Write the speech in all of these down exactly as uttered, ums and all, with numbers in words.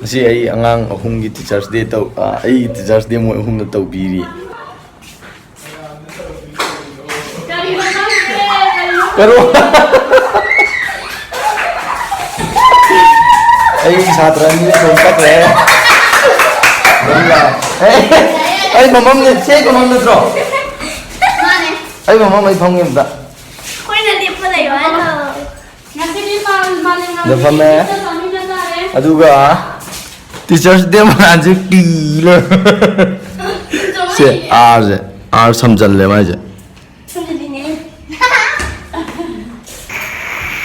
ꯉꯁꯤ ꯑꯩ ꯑꯉꯥꯡ ꯑꯍꯨꯝꯒꯤ Teachers' Day ꯇꯧ-, ꯑ, ꯑꯩꯒꯤ Teachers' Day ꯃꯣꯏ ꯑꯍꯨꯝꯅ ꯇꯧꯕꯤꯔꯤ꯫ ꯑꯩ ꯁꯥꯇ꯭ꯔ ꯑꯅꯤ ꯂꯣꯏ ꯆꯠꯈ꯭ꯔꯦ꯫ ꯑꯩ ꯃꯃꯝꯅꯦ, ꯁꯤ ꯑꯩ ꯃꯃꯝ ꯅꯠꯇ꯭ꯔꯣ? ꯃꯥꯅꯦ꯫ ꯑꯩ ꯃꯃꯝ ꯑꯩ ꯐꯝꯒꯦ ꯑꯝꯇ꯫ ꯑꯩꯈꯣꯏꯅ ꯂꯦꯞꯄ ꯂꯩꯌꯣ ꯍꯥꯏꯅ꯫ ꯉꯁꯤꯗꯤ ꯃꯥ-, ꯃꯥꯂꯦꯝꯉꯥꯟꯕꯤ ꯁꯤꯗ ꯆꯥꯃꯤꯟꯅ ꯇꯥꯔꯦ꯫ ꯑꯗꯨꯒ Teachers' Day ꯃꯉꯥꯟꯁꯦ ꯄꯤ ꯂꯣꯏꯔꯦ꯫ ꯁꯦ, ꯑꯥꯔꯁꯦ, ꯑꯥꯔ ꯁꯝꯖꯜꯂꯦ ꯃꯥꯏꯁꯦ꯫ ꯁꯝꯖꯜꯂꯤꯅꯦ꯫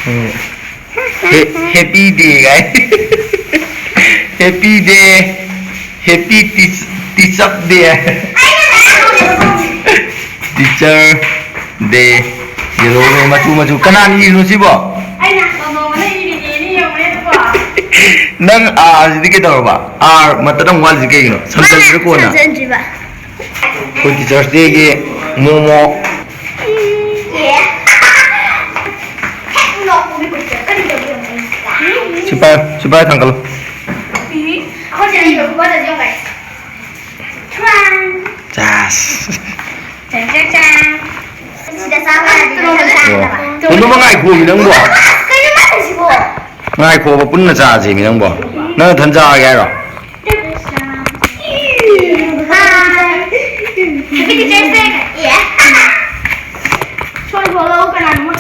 ꯎꯝ꯫ Happy Day ꯒꯥꯏ꯫ Happy Day꯫ Happy Teach-, Teacher Day꯫ Teacher Day꯫ Yellow ꯃꯆꯨ ꯃꯆꯨ꯫ ꯀꯅꯥꯅ ꯏꯔꯤꯅꯣ ꯁꯤꯕꯣ? ꯑꯩꯅ ꯃꯃꯣ ꯑꯃꯅ ꯏꯔꯤꯅꯦꯅ ꯌꯦꯡꯉꯨꯅꯦ ꯑꯗꯨꯕꯣ꯫ ꯅꯪ ꯑꯥꯔꯁꯤꯗꯤ ꯀꯩꯗꯧꯔꯕ? ꯑꯥꯔ ꯃꯇꯠ ꯑꯃ ꯋꯥꯠꯂꯤꯁꯤ ꯀꯩꯒꯤꯅꯣ? ꯁꯝꯖꯜꯂꯤꯔ ꯀꯣꯟꯅ? ꯁꯝꯖꯟꯗ꯭ꯔꯤꯕ꯫ ꯑꯩꯈꯣꯏ Teachers' Day ꯒꯤ ꯃꯣꯃꯣ꯫ ꯁꯤ ꯄꯥꯏꯌꯨ, ꯁꯤ ꯄꯥꯏꯌꯨ, ꯊꯥꯡꯒꯠꯂꯨ꯫ ꯆꯥꯁ꯫ ꯀꯩꯅꯣ ꯃꯉꯥꯏ ꯈꯣꯝꯃꯤ ꯅꯪꯕꯣ? ꯀꯩꯅꯣ ꯃꯥ ꯇꯧꯏꯁꯤꯕꯣ? ꯉꯥꯏꯈꯣꯕ, ꯄꯨꯟꯅ ꯆꯥꯁꯦꯃꯤ ꯅꯪꯕꯣ꯫ ꯅꯪ ꯅꯊꯟ ꯆꯥꯔꯒꯦ ꯍꯥꯏꯔꯣ? ꯁꯣꯏꯕ ꯂꯧ ꯀꯅꯥꯅꯣ?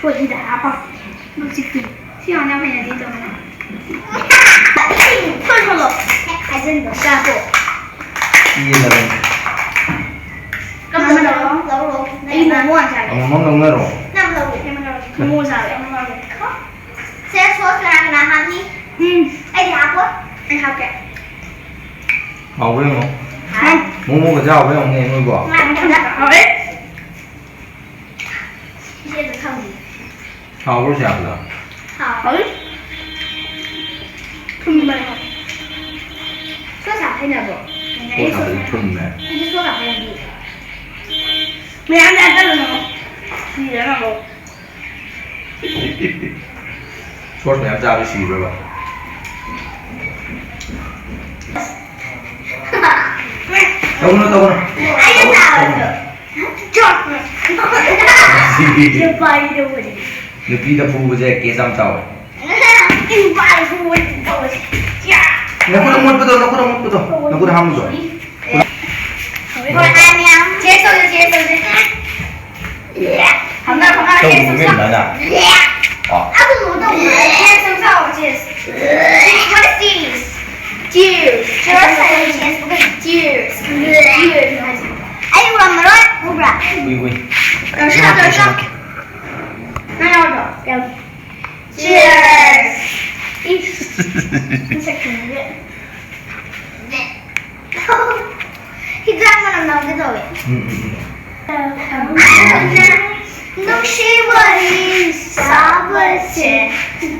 ꯁꯣꯏꯗ ꯍꯥꯞꯄ꯫ ꯁꯤ ꯌꯥꯝ ꯍꯩꯅꯗꯦ ꯇꯧꯕꯅꯦ꯫ ꯁꯣꯏ ꯁꯣꯏꯂꯣ꯫ ꯍꯥꯏꯖꯟꯕ ꯆꯥꯀꯣ꯫ ꯄꯤꯒꯗꯕꯅꯤ꯫ ꯀꯝꯕ ꯂꯧꯔꯣ? ꯂꯧꯔꯣ꯫ ꯑꯩ ꯃꯣꯃꯣ ꯍꯥꯟꯅ ꯆꯥꯒꯦ꯫ ꯑꯃꯃꯝ ꯂꯧꯅꯔꯣ꯫ ꯅꯪ ꯂꯧꯔꯣ꯫ ꯃꯣꯃꯣ ꯆꯥꯒꯦ꯫ ꯁꯦ, ꯁꯣꯁ ꯀꯅꯥ ꯀꯅꯥ ꯍꯥꯞꯅꯤ? ꯎꯝ꯫ ꯑꯩꯗꯤ ꯍꯥꯞꯄꯣꯏ꯫ ꯑꯩ ꯍꯥꯞꯀꯦ꯫ ꯍꯥꯎꯕ꯭ꯔꯥ ꯌꯦꯡꯉꯣ꯫ ꯍꯥꯎ꯫ ꯃꯣꯃꯣꯒꯁꯦ ꯍꯥꯎꯕ꯭ꯔꯥ ꯌꯦꯡꯉꯣꯅꯦ, ꯅꯣꯏꯕꯣ꯫ ꯍꯥꯎꯋꯦ꯫ ꯏꯆꯦꯗ ꯈꯪꯗꯦ꯫ ꯍꯥꯎꯕ꯭ꯔꯣ ꯆꯥꯕꯗꯣ? ꯍꯥꯎꯋꯤ꯫ ꯊꯨꯝꯕꯅꯦ꯫ ꯁꯣꯁ ꯍꯥꯞꯄ ꯍꯩꯅꯕ꯭ꯔꯣ? ꯁꯣꯁ ꯍꯥꯞꯄꯗꯤ ꯊꯨꯝꯃꯦ꯫ ꯑꯩꯗꯤ ꯁꯣꯁ ꯍꯥꯞꯄ ꯍꯩꯅꯗꯦ꯫ ꯃꯌꯥꯝ ꯆꯥꯁꯜꯂꯨꯅꯣ꯫ ꯁꯤꯗꯅꯕ꯫ Course ꯃꯌꯥꯝ ꯆꯥꯕꯗꯤ ꯁꯤꯕ꯭ꯔꯕ? ꯇꯧꯒꯅꯨ, ꯇꯧꯒꯅꯨ꯫ ꯑꯩꯅ ꯆꯥꯕꯗꯣ꯫ ꯅꯨꯄꯥꯒꯤꯗꯣ ꯍꯧꯖꯤꯛ꯫ ꯅꯨꯄꯤꯗ ꯐꯨꯕꯁꯦ case ꯌꯥꯝ ꯆꯥꯎꯋꯦ꯫ ꯅꯨꯄꯥꯗ ꯐꯨꯕ ꯇꯧꯕꯁꯦ꯫ ꯌꯥ꯫ ꯅꯈꯨꯠ ꯑꯃꯣꯠꯄꯗꯣ, ꯅꯈꯨꯠ ꯑꯃꯣꯠꯄꯗꯣ, ꯅꯈꯨꯠ ꯑꯍꯥꯝꯕꯗꯣ꯫ ꯍꯣꯏ, ꯍꯣꯏ, ꯃꯌꯥꯝ꯫ Cheers ꯇꯧꯁꯦ, cheers ꯇꯧꯁꯦ꯫ ꯐꯝꯅꯔꯣ, ꯐꯝꯅꯔꯣ, ꯇꯧ, cheers ꯇꯧꯁꯦ꯫ ꯃꯦꯟ ꯃꯥꯅ꯫ ꯑꯥ꯫ ꯑꯗꯨꯝ ꯇꯧꯕꯅꯦ꯫ Cheers ꯇꯧꯁꯦ, cheers꯫ What is this? Cheers. Cheers ꯍꯥꯏꯌꯦ, cheers꯫ Cheers꯫ Cheers ꯍꯥꯏꯁꯦ꯫ ꯑꯩ ꯎꯔꯝꯃꯔꯣꯏ, ꯎꯕ꯭ꯔꯥ? ꯎꯏ, ꯎꯏ꯫ ꯇꯧꯁꯤ, ꯇꯧꯁꯤ꯫ ꯅꯪ ꯌꯥꯎꯗ꯭ꯔꯣ? ꯌꯥꯎꯗꯦ꯫ Cheers! ꯏꯁ! ꯃꯁꯛ ꯈꯪꯗꯦ꯫ ꯍꯤꯗꯥꯛ ꯃꯅꯝ ꯅꯝꯒꯦ ꯇꯧꯋꯦ꯫ ꯎꯝ, ꯎꯝ, ꯎꯝ꯫ ꯅꯨꯡꯁꯤ ꯋꯥꯔꯤ ꯁꯥꯕꯁꯦ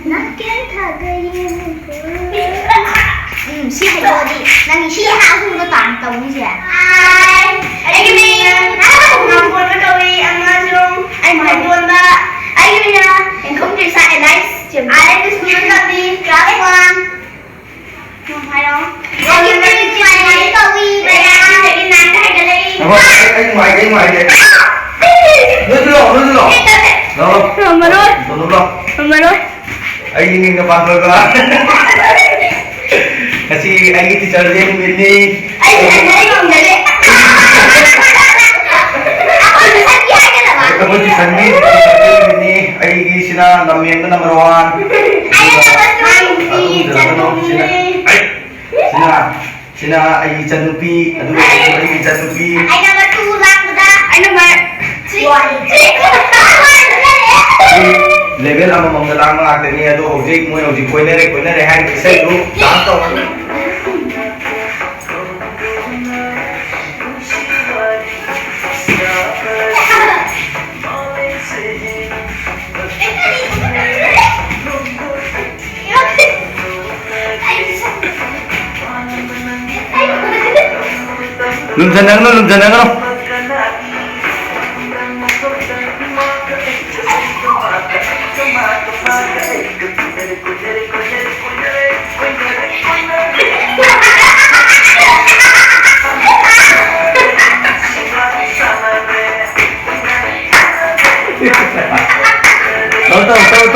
ꯅꯪ ꯀꯦꯟꯊꯥꯒ ꯌꯦꯡꯉꯨꯕ꯫ ꯎꯝ, ꯁꯤ ꯍꯩꯗꯣꯛꯑꯗꯤ ꯅꯪ ꯁꯤ ꯍꯥ ꯍꯨꯗꯣ ꯇꯥꯟ ꯇꯧꯅꯤꯁꯦ꯫ Hi, ꯑꯩꯒꯤ ꯃꯤꯡ ꯉꯥꯝꯕꯣꯟꯕ ꯀꯧꯏ ꯑꯃꯁꯨꯡ ꯑꯩ ꯉꯥꯝꯕꯣꯟꯕ꯫ ꯑꯩꯒꯤ ꯃꯤꯡꯅ ꯏꯪꯈꯨꯝ ꯇ꯭ꯔꯤꯁꯥ ꯑꯦꯂꯥꯏꯁ ꯆꯦꯝꯕ꯫ ꯑꯩꯒꯤ ꯁ꯭ꯀꯨꯜ ꯇꯝꯃꯤ, class one꯫ ꯅꯪ ꯍꯥꯏꯔꯣ꯫ ꯑꯩꯒꯤ ꯃꯤꯡ ꯃꯌꯥꯏ ꯀꯧꯏ, ꯃꯌꯥꯏ꯫ ꯑꯩ, ꯑꯩ ꯅꯨꯡꯉꯥꯏꯇꯦ, ꯑꯩ ꯅꯨꯡꯉꯥꯏꯇꯦ꯫ ꯅꯣꯏꯁꯨ ꯂꯥꯛꯑꯣ, ꯅꯣꯏꯁꯨ ꯂꯥꯛꯑꯣ꯫ ꯂꯥꯛꯑꯣ, ꯂꯥꯛꯑꯣ꯫ ꯉꯝꯃꯔꯣꯏ꯫ ꯂꯥꯛꯑꯣ, ꯂꯥꯛꯑꯣ꯫ ꯉꯝꯃꯔꯣꯏ꯫ ꯑꯩꯒꯤ ꯃꯤꯡꯅ ꯄꯥꯟꯊꯣꯏꯕ꯫ ꯉꯁꯤ ꯑꯩꯒꯤ teacher day ꯅꯨꯃꯤꯠꯅꯤ꯫ ꯑꯩꯒꯤ teacher day ꯅꯨꯃꯤꯠꯅꯤ꯫ ꯑꯩꯈꯣꯏ teacher ꯒꯤ ꯍꯥꯏꯒꯗꯕ꯫ ꯑꯩꯈꯣꯏ teacher ꯒꯤ teacher day ꯅꯨꯃꯤꯠꯅꯤ꯫ ꯑꯩꯒꯤꯁꯤꯅ ꯂꯝꯍꯦꯟꯕ number one꯫ ꯑꯩꯅ number two꯫ ꯑꯗꯨꯒ ꯁꯤꯅ, ꯑꯩ, ꯁꯤꯅ ꯁꯤꯅ ꯑꯩꯒꯤ ꯏꯆꯟꯅꯨꯄꯤ, ꯑꯗꯨꯒ ꯑꯩꯒꯤ ꯏꯆꯟꯅꯨꯄꯤ꯫ ꯑꯩꯅ number two ꯂꯥꯛꯄꯗ, ꯑꯩꯅ number three꯫ Level ꯑꯃꯃꯝꯗ ꯂꯥꯡꯕ ꯉꯥꯛꯇꯅꯤ, ꯑꯗꯣ ꯍꯧꯖꯤꯛ ꯃꯣꯏ ꯍꯧꯖꯤꯛ ꯀꯣꯏꯅꯔꯦ, ꯀꯣꯏꯅꯔꯦ ꯍꯥꯏꯔꯤꯕ ꯏꯁꯩꯗꯨ dance ꯇꯧꯔꯒ꯫ ꯂꯨꯝꯖꯟꯅꯒꯅꯨ, ꯂꯨꯝꯖꯟꯅꯒꯅꯨ꯫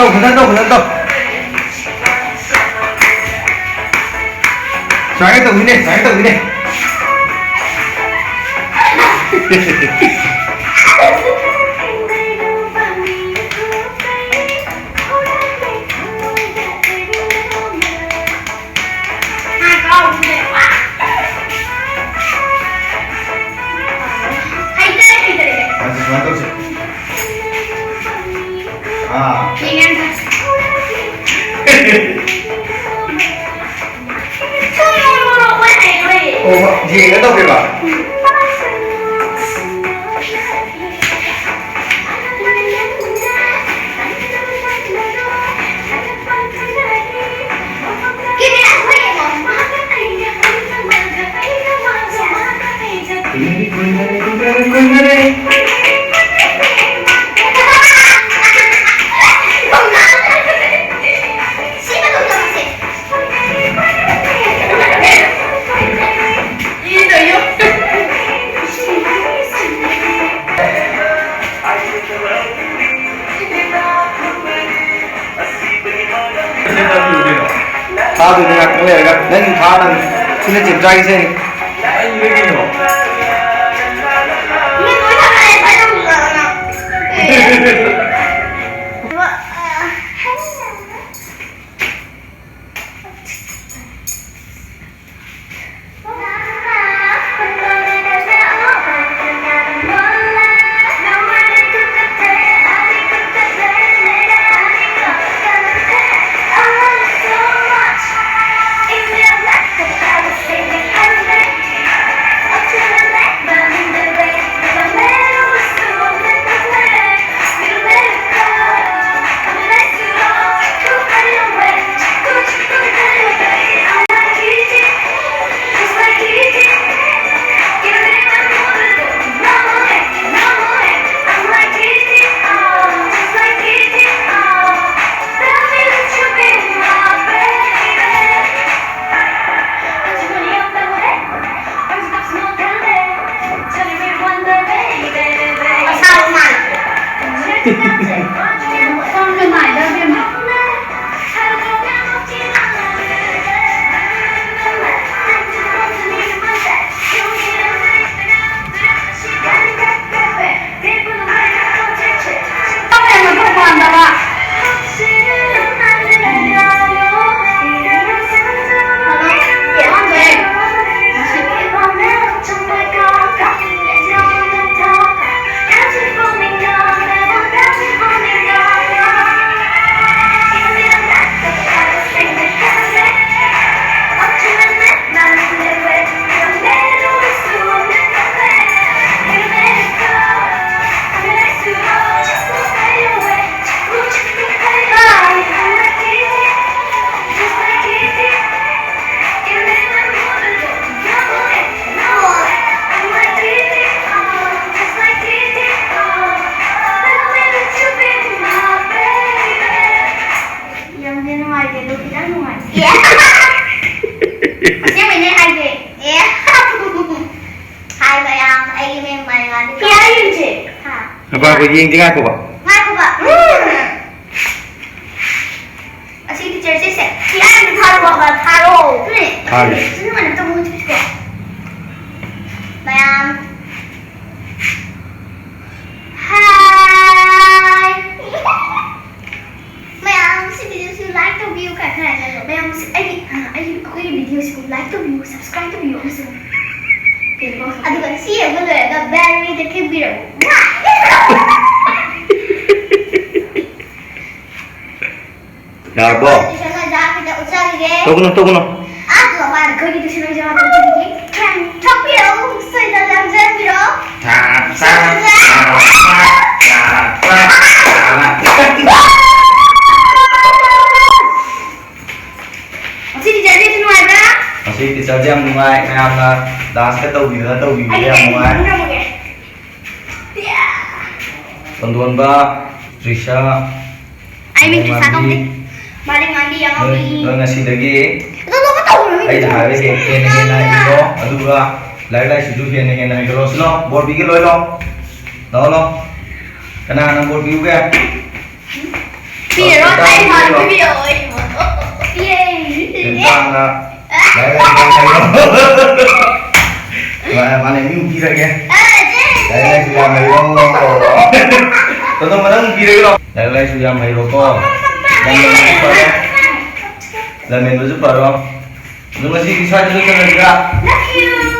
ꯇꯧ, ꯐꯖꯅ ꯇꯧ, ꯐꯖꯅ ꯇꯧ꯫ ꯁꯨꯃꯥꯏꯅ ꯇꯧꯗꯣꯏꯅꯦ, ꯁꯨꯃꯥꯏꯅ ꯇꯧꯗꯣꯏꯅꯦ꯫ ꯍꯩꯇꯔꯦ, ꯍꯩꯇꯔꯦ꯫ ꯑꯁꯤ ꯁꯨꯃꯥꯏꯅ ꯇꯧꯁꯦ꯫ ꯑꯥ꯫ ꯌꯦꯡꯉꯦ ꯑꯝꯇ꯫ ꯊꯨꯝ ꯃꯣꯔꯣꯛ ꯑꯣꯏ ꯍꯩꯔꯣꯏ꯫ ꯑꯣ, ꯌꯦꯡꯉ ꯇꯧꯒꯦꯕ꯫ ꯊꯥꯗꯣꯏꯅꯦ ꯉꯥꯛꯇꯪ ꯂꯩꯔꯒ꯫ ꯅꯪꯁꯨ ꯊꯥ, ꯅꯪ ꯁꯤꯅ ꯆꯦꯝꯆꯥꯒꯤꯁꯦ꯫ ꯌꯥꯝ ꯅꯨꯡꯉꯥꯏ꯫ ꯑꯦ꯫ ꯑꯁꯦꯡꯕꯩꯅꯦ ꯍꯥꯏꯒꯦ꯫ ꯑꯦ꯫ ꯍꯥꯏ ꯃꯌꯥꯝ, ꯑꯩꯒꯤ ꯃꯤꯡ ꯃꯥꯏꯉꯥꯟ꯫ ꯀꯌꯥ ꯌꯦꯡꯁꯦ? ꯍꯥ? ꯉꯥꯏꯈꯣ, ꯌꯦꯡꯁꯤ, ꯉꯥꯏꯈꯣꯕ꯫ ꯉꯥꯏꯈꯣꯕ꯫ ꯎꯝ꯫ ꯑꯁꯤ ꯇꯤꯆꯔꯁꯦ ꯁꯦ, ꯁꯤ ꯑꯝꯇ ꯊꯥꯔꯛꯑꯣꯕ, ꯊꯥꯔꯛꯑꯣ꯫ ꯊꯥꯒꯦ꯫ ꯁꯤ ꯅꯨꯡꯉꯥꯏꯅ ꯇꯧꯕ ꯍꯧꯖꯤꯛꯁꯦ꯫ ꯃꯌꯥꯝ꯫ ꯍꯥꯏ꯫ ꯃꯌꯥꯝ, ꯁꯤ ꯚꯤꯗꯤꯑꯣꯁꯤ like ꯇꯧꯕꯤꯌꯨ ꯀꯥꯏ ꯈꯔ ꯍꯥꯏꯅꯕ꯭ꯔꯣ? ꯃꯌꯥꯝ, ꯁꯤ ꯑꯩꯒꯤ, ꯑ, ꯑꯩꯒꯤ, ꯑꯩꯈꯣꯏꯒꯤ ꯚꯤꯗꯤꯑꯣꯁꯤꯕꯨ like ꯇꯧꯕꯤꯌꯨ, subscribe ꯇꯧꯕꯤꯌꯨ ꯑꯃꯁꯨꯡ ꯀꯩꯅꯣ ꯑꯗꯨꯒ ꯁꯤ ꯌꯦꯡꯕ ꯂꯣꯏꯔꯒ bell ꯗ ꯈꯤꯛꯄꯤꯔꯛꯎ꯫ ꯌꯥꯔꯕꯣ? ꯇꯨꯏꯁꯟ ꯑꯣꯖꯥ ꯈꯤꯇ ꯎꯠꯆꯈꯤꯒꯦ꯫ ꯇꯧꯒꯅꯨ, ꯇꯧꯒꯅꯨ꯫ ꯑꯥ, ꯃꯃꯥ, ꯑꯩꯈꯣꯏꯒꯤ ꯇꯨꯏꯁꯟ ꯑꯣꯖꯥ ꯈꯤꯇ ꯎꯠꯆꯈꯤꯒꯦ꯫ ꯊꯣꯛꯄꯤꯔꯛꯎ, ꯁꯣꯏꯗꯅ ꯂꯥꯡꯖꯟꯕꯤꯔꯛꯑꯣ꯫ ꯉꯁꯤ ꯇꯤꯆꯔ ꯗꯦꯁꯤ ꯅꯨꯡꯉꯥꯏꯕ꯭ꯔꯥ? ꯉꯁꯤ ꯇꯤꯆꯔ ꯗꯦ ꯌꯥꯝ ꯅꯨꯡꯉꯥꯏ, ꯃꯌꯥꯝꯅ ꯗꯥꯟꯁꯀ ꯇꯧꯕꯤꯗꯅ ꯇꯧꯕꯤꯕꯗ ꯌꯥꯝ ꯅꯨꯡꯉꯥꯏ꯫ ꯇꯣꯟꯗꯣꯟꯕ, ꯇ꯭ꯔꯤꯁꯥ, ꯑꯩ ꯃꯤꯡ ꯇ꯭ꯔꯤꯁꯥ ꯃꯥꯟꯕꯤ꯫ ꯀꯧꯗꯦ꯫ ꯃꯥꯂꯦꯝꯉꯥꯟꯕꯤ ꯅꯣꯏ, ꯑꯉꯥꯎꯕꯤ꯫ ꯅꯣꯏ ꯉꯁꯤꯗꯒꯤ ꯑꯗꯣ ꯅꯣꯛꯀ ꯇꯧꯒꯅꯨ, ꯃꯤꯡ ꯑꯩꯅ ꯇ꯭ꯔꯤꯁꯥ꯫ ꯍꯥꯏꯕꯁꯦ ꯍꯦꯟꯅ ꯍꯦꯟꯅ ꯏꯜꯂꯣ, ꯑꯗꯨꯒ ꯂꯥꯏꯔꯤꯛ ꯂꯥꯏꯁꯨꯁꯨ ꯍꯦꯟꯅ ꯍꯦꯟꯅ ꯍꯩꯒꯠꯂꯣ꯫ ꯁꯤ ꯂꯥꯎ, ꯕꯣꯔ ꯄꯤꯒꯦ, ꯂꯣꯏ ꯂꯥꯎ꯫ ꯂꯥꯎ, ꯂꯥꯎ꯫ ꯀꯅꯥꯅ ꯕꯣꯔ ꯄꯤꯌꯨꯒꯦ? ꯄꯤꯔꯔꯣꯏ, ꯑꯩ ꯍꯥꯟꯅ ꯄꯤꯕꯤꯔꯛꯑꯣ, ꯑꯩ꯫ ꯄꯤꯔꯦ꯫ ꯇꯦꯟꯇꯥꯅ ꯂꯥꯏꯔꯤꯛ ꯂꯥꯏꯁꯨ ꯌꯥꯝ ꯍꯩꯔꯣ꯫ ꯃꯥ-, ꯃꯥꯅ ꯃꯤ ꯄꯤꯔꯒꯦ꯫ ꯑꯦ, ꯆꯦ꯫ ꯂꯥꯏꯔꯤꯛ ꯂꯥꯏꯁꯨ ꯌꯥꯝ ꯍꯩꯔꯣ꯫ ꯇꯣꯟꯗꯣꯟꯕ, ꯅꯪ ꯄꯤꯔꯒꯦ ꯂꯥꯎ꯫ ꯂꯥꯏꯔꯤꯛ ꯂꯥꯏꯁꯨ ꯌꯥꯝ ꯍꯩꯔꯣꯀꯣ꯫ ꯂꯝ ꯍꯦꯟꯕꯁꯨ ꯐꯔꯣ꯫ ꯂꯝ ꯍꯦꯟꯕꯁꯨ ꯐꯔꯣ꯫ ꯑꯗꯨ ꯉꯁꯤꯗꯤ ꯁ꯭ꯋꯥꯏꯗ ꯂꯣꯏꯁꯤꯜꯂꯁꯤꯔꯥ? Love you꯫